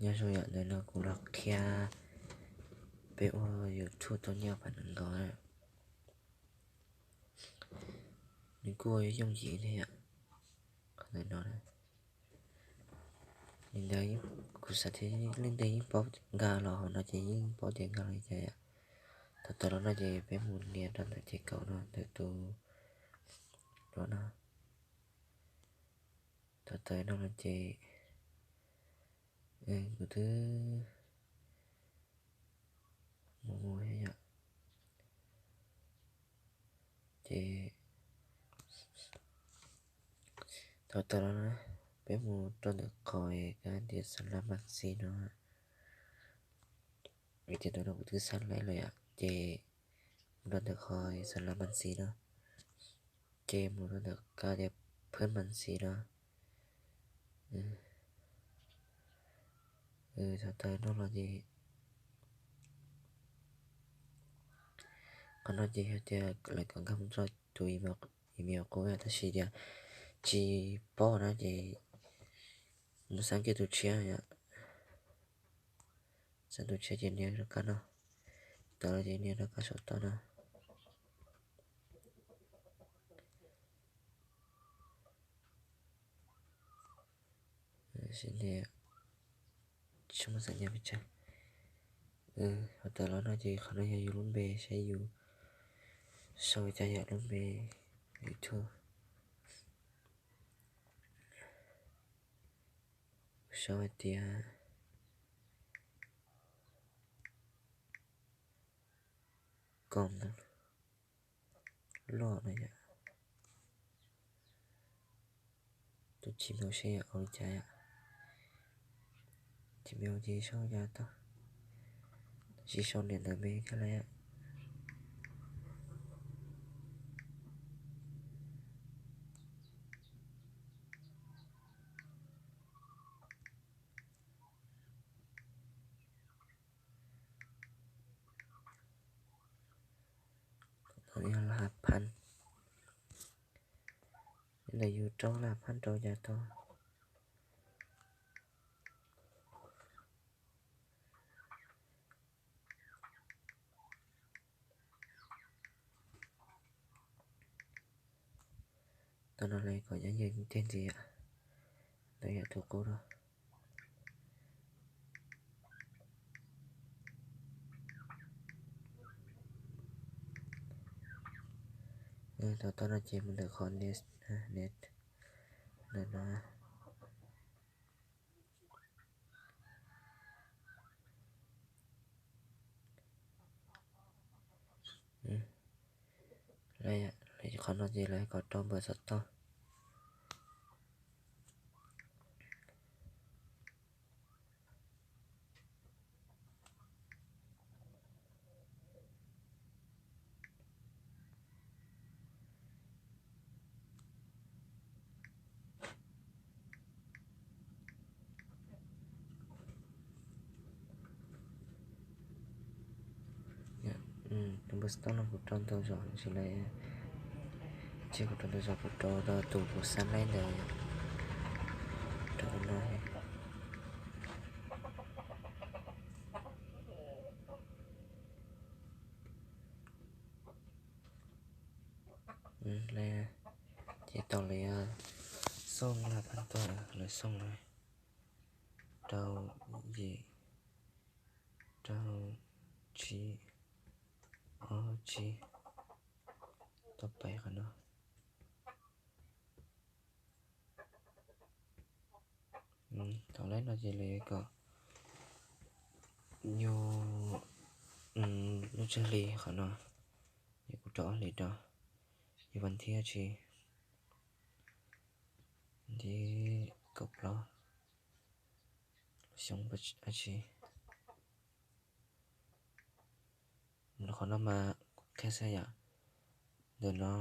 Nyob zoo yom, ntawm no kuv los qhia peb ua YouTube tau nyiaj pam nees nkaum. Nws kuj yooj yim thiab yom. Qhov ntawm no, li ntawd kuv xav tias leej twg yeej paub nkag los hauv no ces yeej paub tias nkag li cas yom. Thaum tawm los no ces peb mus nias rau ntawm ces kaum no ntawm tus no no. Thaum tawm no no ces kuv twb mus mus yom. Ces thaum tawm los no peb mus rau ntawm qhov kab tias xas las mas xis no. Vim tias ntawm no kuv twb xas laib lawm yom, ces mus rau ntawm qhov xas las mas xis no, ces mus rau ntawm kab tias phwb mas xis no. Thaum tawm no los ces qhov no ces yog tias lawv kom nkag mus rau tus email qub, tab sis tias tsis paub na ces mus xav kiag tus tshiab yom. Xav tus tshiab ces nias rau kab no, tawm los ces nias rau kab saum toj no. Tsis muaj xav nyab pes tsawg. Ho tawm los no ces qhov no yog yus lub npe, saib yus sau cas yom, lub npe YouTube. Sau hais tias koom loj no yom. Tus Gmail seb yog ua li cas yom. Gmail ces sau cas tau, tab sis sau niam ntawv me thiab lawm. Yog laj phab, ntawm yus rau laj phab rau cas tau. Tau no lawv kom nyob yeej tiag ntxiv yom, ntawm yam tus qub no. Tau tau no ces mus ntawm qhov next, next ntawm no. Qhov no ces lawv kom rau npawb xov tooj. Tus npawb xov tooj no kuv rau ntau zog tsis lawm, ces kuv rau ntau zog kuv rau rau tus kuv xav laib ntawd, rau tus no. Ces tau lawv xooj laj phab tuaj, lawv xooj lawm rau yim, rau tsib, ob tsib, tau pais qhov no. Thaum lawv no ces lawv kom yus lub tswv hlis qhov no, ces kuv rau ob hlis rau, yus vas thib dab tsi, thib kaum plaub, xyoo dab tsi. Qhov no mas kuv qhia xwb yom. Ntawm no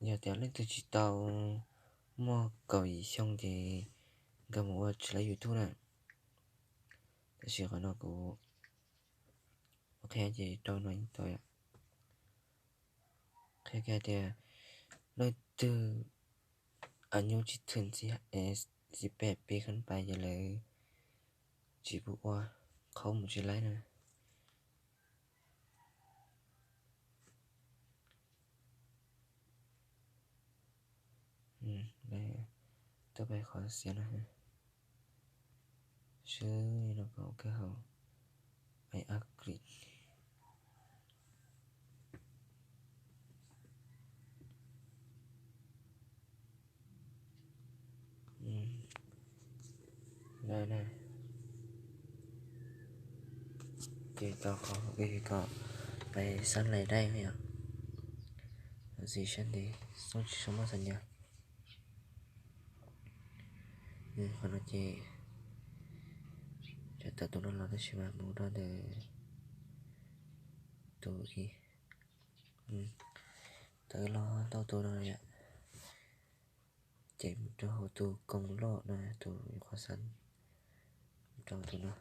yog tias leej twg tsis tau muaj kaum yim xyoo ces nkag mus ua tsis laib YouTube na. Tab sis qhov no kuv qhia ces rau no yeej tau yom. Qhia kiag tias leej twg a nyuj tsis thwm txiv peb pib khab pais ces lawv tsis pub ua, qhaub mus tsis laib na. Tuaj pem qhov xiav no, swb li no kom ua kawg hauv. I agree. Ces tau qhov ua ke kom pais xab lais daim yom. Xis sab ntev xoob tsis xoob maj xas nyas. Qhov no ces tawm tus no los tab sis mas mus rau ntawm tus ib, tawm los tau tus no yom. Ces mus rau hauv tus koom loj no, tus qhov xab, mus rau tus no.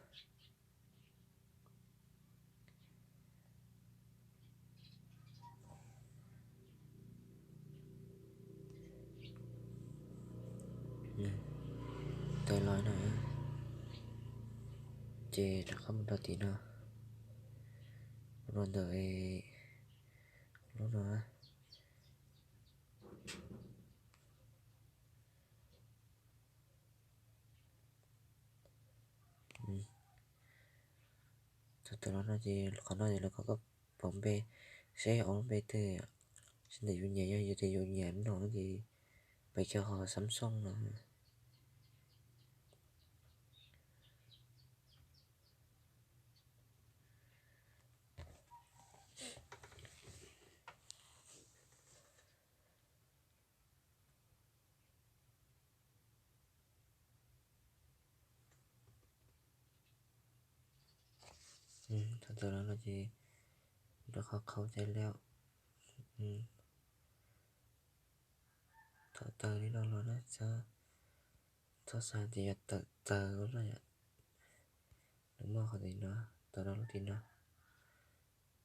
Tawm los no, ces rov qab mus rau tim no, mus rau ntawm lub no. Thaum tawm los no ces qhov no ces lawv kom koj pauv npe, saib yog ua lub npe twg, saib ntawm yus nyiam, yog yus tias yus nyiam no ces pais kiag qhov Samsung no. Thaum tawm los no ces rau qhov qhaub cai lawm. Thaum tawm li no los na, txhob xav tias yog tawm tawg no yom. Nws muaj qhov tim no, tawm rau lub tim no,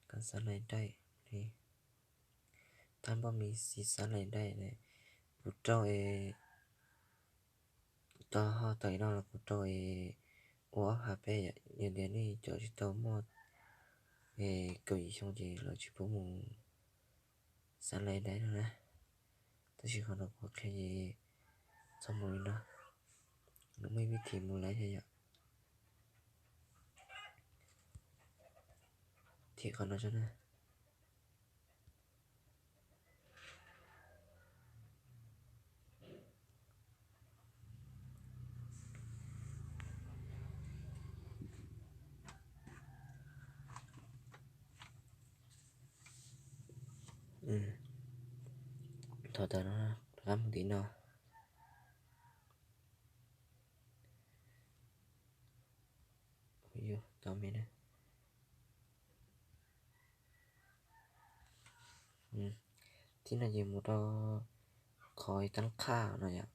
kom xab lais daim li. Tab npoj mis xis xab lais daim ne, kuv rau es tau ho tawm no los kuv rau es ua ob phav peb yom. Yog tias nej cov tsis tau muaj es kaum yim xyoo ces lawv tsis pub mus xab lais daim no na. Tab sis qhov no kuv qhia es txhob mus li no, nws muaj ib vib thim mus lawm thiab yom. Thim qhov no tso na. Thaum tawm no rov qab mus tim no. Tau me na. Thib no ces mus rau qhov tab qhaj no yom.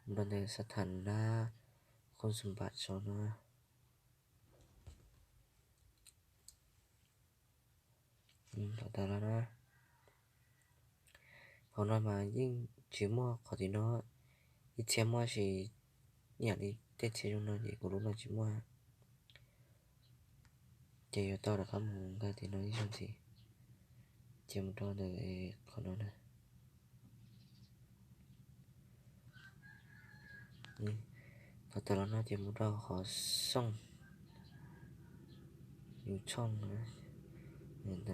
Mus rau ntawm xab tham nab khon xum pam saud no. Tau tas los na. Hauv no mas yeej tsis muaj qhov tim no, ib txhia muaj sis ib yam li tej txhia zoo no ces kuv lub no tsis muaj. Ces yuav tau rov qab mus nkag tim no ib zaug ntxiv, ces mus rau ntawm qhov no na. Thaum tawm los no ces mus rau qhov xoo, yus tshooj ntawm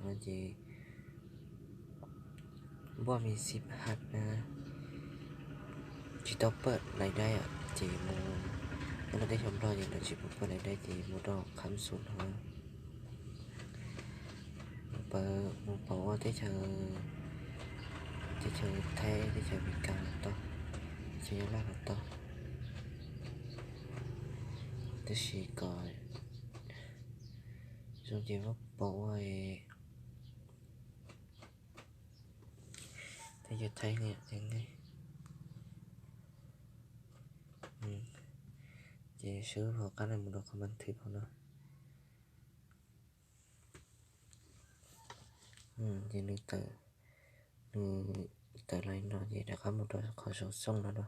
no ces npoj mis xib haj na, tsis tau pawj lais daim ces mus, nyob rau teb chaws Nplog ces lawv tsis pub pawj lais daim ces mus rau kham xum no. Mus pauv ua teb chaws, teb chaws Thaib, teb chaws Amelikas los tau, teb chaws Nyab Laj los tau. Tab sis kom zoo ces muab pauv ua teb chaws Thaib ne. Ces swb hauv qab no mus rau qhov npas thwv hauv no. Ces nws tawm, nws Tawm los no ces rov qab mus rau qhov saum xoo no dua.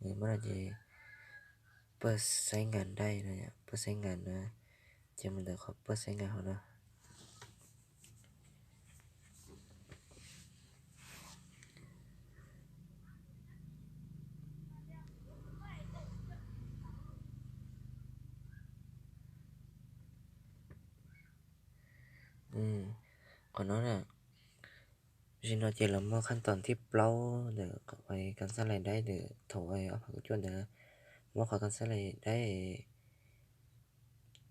Muab no ces pawj xaib nkas dai no, pawj xaib nkas na, ces mus ntawm qhov pawj xaib nkas hauv no. Qhov no na, zim no ces los muaj khab toom thib plaub ntawm qhov kas xab lais daib ntawm thaum ob phav kaum cuaj ntawd, muab qhov kas xab lais daib,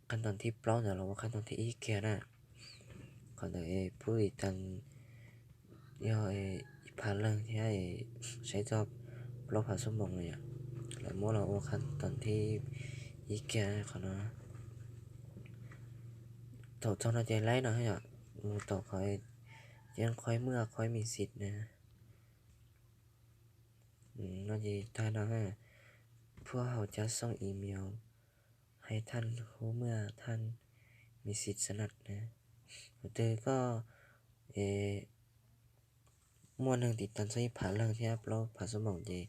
khab toom thib plaub ntawd los ua khab toom thib ib kiag na. Qhov ntawd pub li tas yog ib phav leeg thiab saib txog plaub phav xuab moos no yom, lawv muab los ua khab toom thib ib kiag qhov no. Thaum txog no ces laib no yom, mus tom qhov yeeb khoib muaj khoib mis xis na. No ces tag no, phua hauv cab xoo email hais thaj hub muaj thaj mis xis xab nas na. Thaum twg koj muaj neeg tiv tas txog ib phav leeg thiab plaub phav xuab moos ces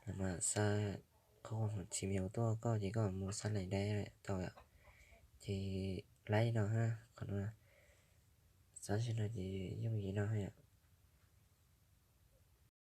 lawv mam xa qhov Gmail tuaj koj ces koj mus xab lais daib tau yom. Ces laib no, qhov no xav tsis no ces yooj yim no yom.